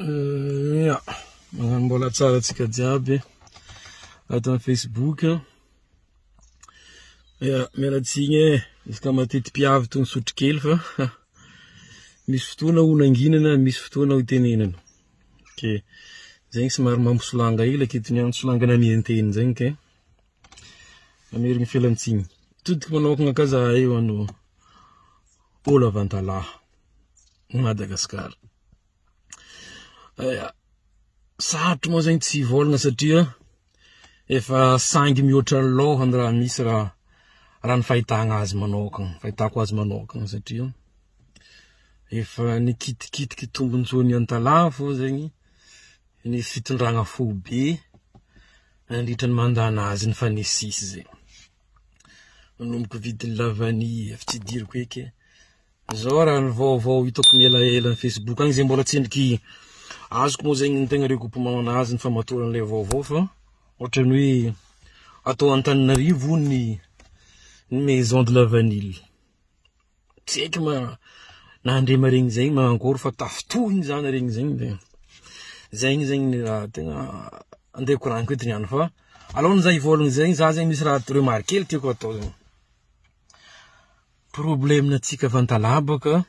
Ya, magnano mbola tsara antsika jiaby ato amin'ny Facebook. Ya, miala tsiny e, izy ka mateti-piavy toy ny sotro kely fa misy fotoana ho nanginana, misy fotoana ho tenenana. Ok, zegny somary mampisolanga hely aketo niany solangana mienteny zegny ke. Mamerigny fialantsiny. Todiko manokagna ka zahay io ano olo avy Antalaha, Madagascar. Sarotro moa zegny tsy hivôlagna satria efa sangy mihoatra ny lôha ny raha misy raha raha ny fahitagna azy manôkagna, fahitako azy manôkagna satria efa nikitikitiky tombotsoan'ny Antalaha fô zegny ny fitondragna foibe nandritra ny mandat-nazy nifanesisy zegny. Manomboka vidin'ny lavanille, efa tsy idiriko eky e. Zao raha ny vaovao hitako mielaela ny Facebook agny zay mbola tsendriky azoko moa zegny ny tegna recoupement anazy ny famatoran'ilay vaovao fa ohatran'ny hoe atao Antananarivo hono ny ny maison de la vanille. Tsy haiko ma nandre maregny zegny manankory fa tafintohiny zany regny zegny de zegny zegny ny raha tegna andeha koragniko eto niany fa alohan'ny za hivôlagna zegny za zegny misy raha remarque kely tiako atao zegny. Problème tsika avy Antalaha bôka,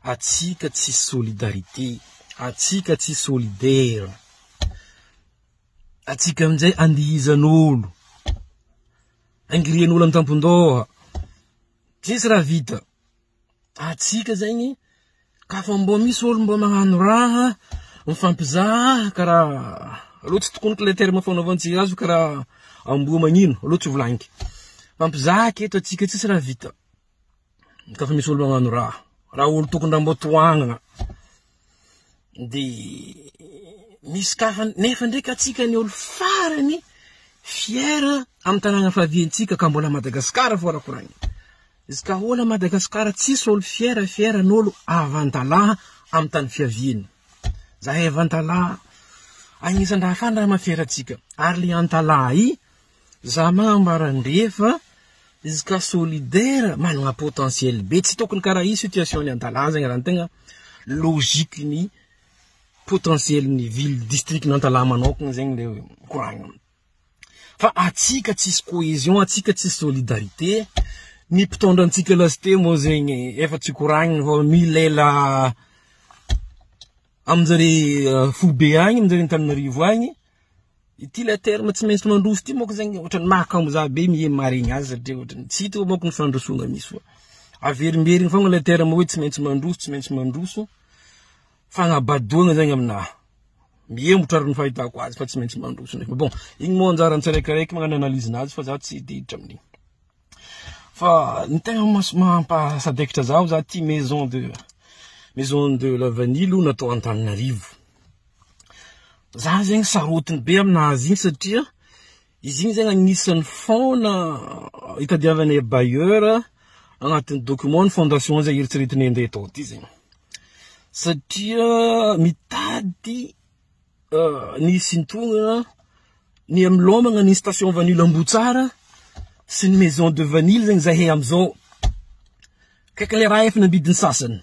atsika tsisy solidarité, atsika tsy solidaire, atsika aminjay andihizan'olo, angirian'olo an-tampon-dôha, tsisy raha vita, atsika zegny ka fa mbô misy olo mbô magnano raha mifampizaha karaha aleo tsy tokoniko le terme fanaovantsika azy fa karaha amboa magnino aleo tsy volagniko, mifampizaha aketo atsika tsisy raha vita ka fa misy olo magnano raha, raha olo tokony raha mbô tohanana de misy ka fa nefa ndraiky atsika ny olo farany fier amy tanàna fahaviantsika ka mbola Madagasikara fô raha koragnina. Izy ka olo a Madagascar tsisy olo fier fier ny olo avy Antalaha amy tany fiaviany. Zahay avy Antalaha agnisan'ny raha farany raha maha fier antsika. Ary le Antalaha i za magnambara andre fa izy ka solidaire managna potentiel be tsy tokony karaha i situation ny Antalaha zegny raha ny tegna logique ny potentiel ny ville district ny Antalaha manokagna zegny le koragnina. Fa atsika tsisy cohesion, atsika tsisy solidarité, ny mpitondra antsika lasite moa zegny efa tsy koragnina fa milela aminjare foibe agny, aminjare Antananarivo agny, ity le terme tsy maintsy mandroso ty manko zegny ohatran'ny mahakamo za be maregny azy satria ohatran'ny tsy hitako manko ny fandrosoana misy fa averimberigny fogna le terme hoe tsy maintsy mandroso, tsy maintsy mandroso, fagnabadoana zegny aminahy. Mihemotra ary ny fahitako azy fa tsy maintsy mandroso ndraiky. Bon, igny moa anjaran'ny tsiraikiraiky magnano analyse nazy fa za tsy te hiditra amin'igny. Fa ny tegna mampasadaikitra zaho za ty maison de maison de la vanille io natao Antananarivo. Za zegny sarotiny be aminazy igny satria izy igny zegny agnisan'ny fona itadiavanay bailleur agnatin'ny document ny fondation zay eritreretinay andeha atao ty zegny. Satria mitady ny hisintonana ny hamilômagna ny station vanille Ambohitsara sy ny maison de vanille zegny zahay amizao. Kaiky le raha efa nambidin'ny sasany.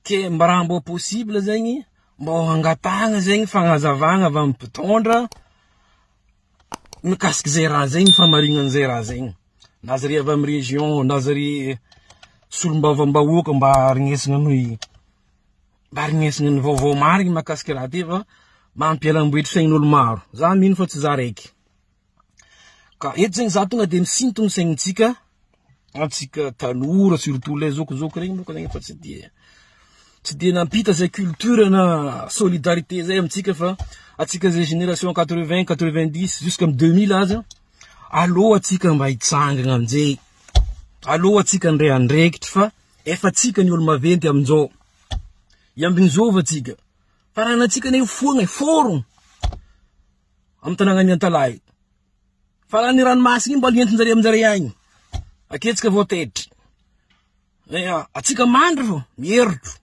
Ke mba raha mbô possible zegny mbô hangatahagna zegny fagnazavagna avy amin'ny mpitondra mikasiky zay raha zay, ny fahamarignan'izay raha zay. Na zare avy amin'ny région, na zare solombavambahoaka mba haregnesagna ny mba haregnesagna ny vaovao marigny mahakasika raha ty fa mampialamboetry saign'olo maro. Za mino fa tsy za raiky. Ka eto zegny za tonga de misintogno saignintsika, antsika tanora surtout le zokizoky regny monko zegny efa tsy de tsy de nampita zay culture na solidarité zay amintsika fa antsika zay génération 80, 90 jusqu'à 2000 aza aleo antsika mba hitsangana aminjay, aleo antsika ndray andraikitry fa efa antsika ny olo maventy aminjao, iambinizova antsika fa raha antsika anie foagna e, forogno amin'ny tanànan'i Antalaha io. Fa raha ny ranomasina iny mbola entin-jareo aminjareo agny. Aketsika vao taitry. Eh, atsika mandry fô, mieritro.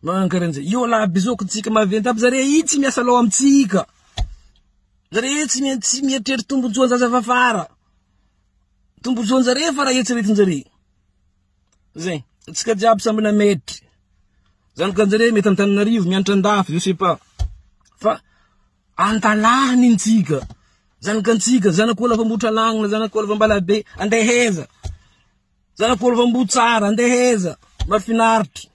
Magnano karahan'izay. Io laha bizoko tsika maventy aby zare io tsy miasa loha amintsika. Zare io tsy tsy mieritreritra tombotsoan-jaza fafara. Tombotsoan-jare fa raha eritreretin-jare. Zay. Tsika jiaby samby nametry. Zanakanjare mety Antananarivo, mianatra andafy, je sais pas. Fa Antalaha nintsika. Zanakantsika, zanak'olo avy Ambohitralagnina, zanak'olo avy Ambalabe, andeha heza. Zanak'olo avy Ambohitsara, andeha heza. Mahafinaritra.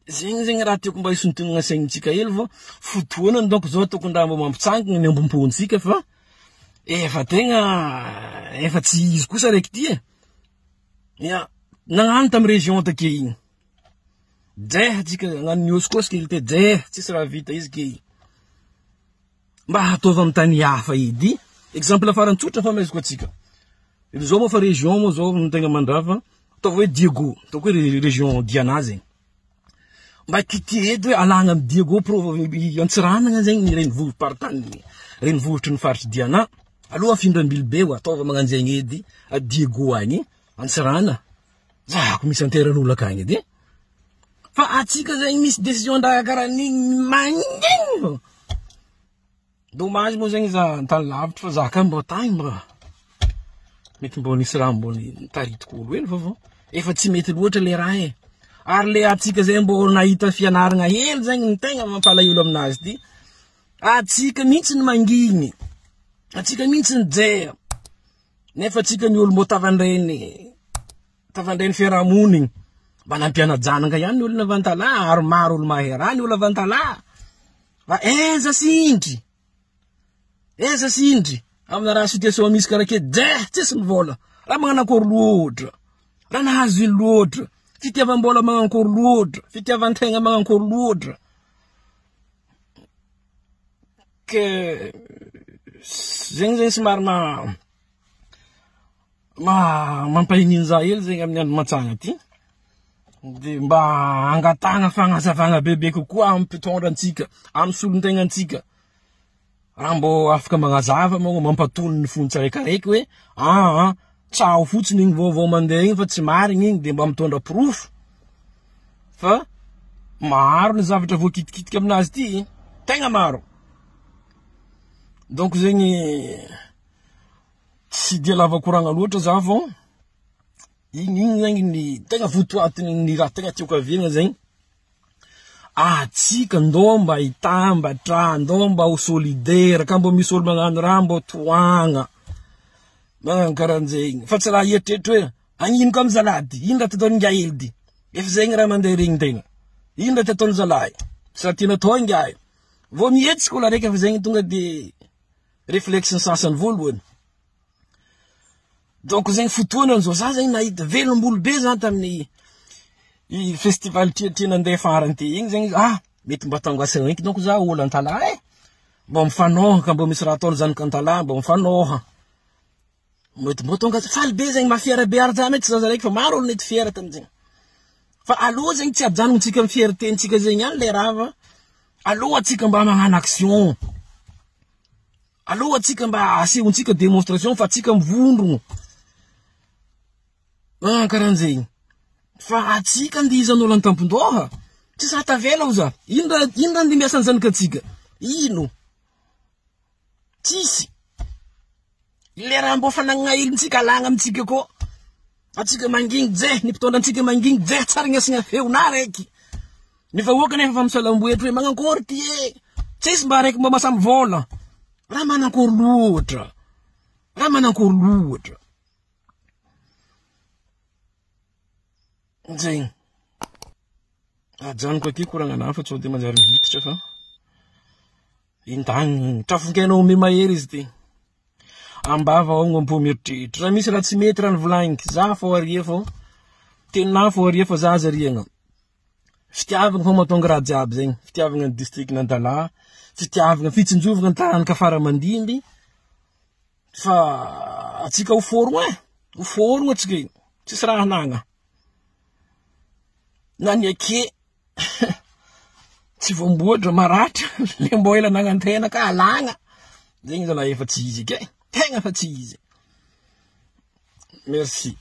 Zegny zegny raha tiako mba hisontonana saignintsika hely fa fotoana donc zao tokony raha mba mampitsangana ny ambom-pontsika fa efa tegna efa tsy izy kosa raiky ty e. Ya, nagnano tamy région take igny. Jeha tsika hagnano nihosikosika hely te jeha tsisy raha vita izy ke. Mba ataovy amy tany hafa edy. Exemple farany tsotra fa amezako atsika. Zao moa fa région moa zao no tegna mandrava. Ataovy hoe Diego, ataoko hoe région Diana zegny. Mba kity edy hoe alagna amy Diego pro Antsiranana zegny ny renivohi-paritany renivohitry ny faritry Diana. Aloha afindra Ambilobe ho ataova magnano zegny edy a Diego agny Antsirana. Zahako misy anteran'olo akagny edy. Fa atsika zegny misy décision ndraha karaha an'igny mangigny. Dommage moa zegny za antany lavitra fa za ka mbô tagny mba mety mbô nisy raha mbô nitaritiko olo hely fa vao efa tsy mety loatra le raha e. Ary le atsika zay mbô nahita fianaragna hely zegny ny tegna mampalahelo aminazy ty. Atsika mihitsy ny mangigny. Atsika mihitsy ny jeha. Nefa atsika ny olo mbô tavandrainy tavandrainy fiarahamonigny. Mba nampiana-janaka ihany ny olona avy Antalaha ary maro olo mahay raha ny olo avy Antalaha. Fa aiza sindry? Aiza sindry? Amina raha situation misy karaha ke jeha tsisy mivola. Raha magnanakory loatra. Raha nahazo ino loatra. Fitiavam-bola magnankory loatra. Fitiavan-tegna magnankory loatra. Ke zegny zegny somary ma ma mampahininy za hely zegny amin'ny andro mantsagna ty. De mba angatahana fagnazavagna bebe kokoa amin'ny mpitondra antsika, amin'ny solontegnantsika. Raha mbô afaka magnazava moa mampatony ny fony tsiraikaraiky hoe aa tsaho fotsiny igny vaovao mandeha igny fa tsy marigny igny de mba mitondra porofo fa maro ny zavatra voakitikitika aminazy ty, tegna maro. Donc zegny tsy dia lava koragna loatra za fô igny igny zegny ny tegna votoatin'ny raha tegna tiako aviagna zegny. Atsika ndô mba hitambatra, ndô mba ho solidaire, ka mbô misy olo magnano raha mbô tohagna, magnano karahanjegny, fa tsy raha hieritreritry hoe hagnino ka zalahy ty, ino raha ty ataon'ingahy hely ty, efa zegny raha mandeha regnin-tegna, ino raha ty ataon'ny zalahy, tsy raha tiana atao ingahy, vao mihetsika olo araiky efa zegny tonga de reflexe ny sasany voalohany. Donc zegny fotoana zao, za zegny nahita velombolo be za tamin'ny i festival tia nandeha farany ty igny zegny ah mety mba tangasana eky donc za olo Antalaha e, mba mifanoha ka mba misy raha ataony zanaka Antalaha mba mifanoha, mety mba tonga faly be zegny maha-fier be ary za mety tsy zaza raiky fa maro olo nety fier tamin'izegny, fa aleo zegny tsy ajanontsika amin'ny fierté-ntsika zegny ihany le raha fa aleo antsika mba magnano action. Aleo atsika mba asehontsika démonstration fa atsika mivondrogno. Ah, karahan'zegny. Fa atsika andihizan'olo an-tampon-doha. Tsisy raha tavela oza. Ino raha ino raha andimbiasan'ny zanak'atsika? Ino? Tsisy. Le raha mbô fanagnana helintsika alagna amintsika koa. Atsika mangigny jeh, ny mpitondra antsika mangigny jeh, tsara ignasigna feonà raiky. Ny vahoaka nefa fa misalamboetry hoe magnankory ty e. Tsisy mba raiky mba masamy vôla. Raha manankory loatra. Raha manankory loatra. Zegny. Ajanoko aty koragnanahy fa sao de manjary mihititra fa indagny trafonkena ome mahery izy ty. Ambava ao am-po mieritreritra. Raha misy raha tsy mety raha nivolagniko, za fô aria fô teninah fô aria fa za aza ariagna. Fitiavagna fô mahatonga raha jiaby zegny, fitiavagna ny district-n'Antalaha, fitiavagna fitsinjovagna ny taranaka fara aman-dimby fa atsika ho fôrogno e, ho fôrogno atsika io, tsisy raha hanagna. Na ny ake tsy voamboatra maratra le mbô ela nagnantena ka alagna, zegny zalahy efa tsy izy eky e, tegna fa tsy izy. Merci.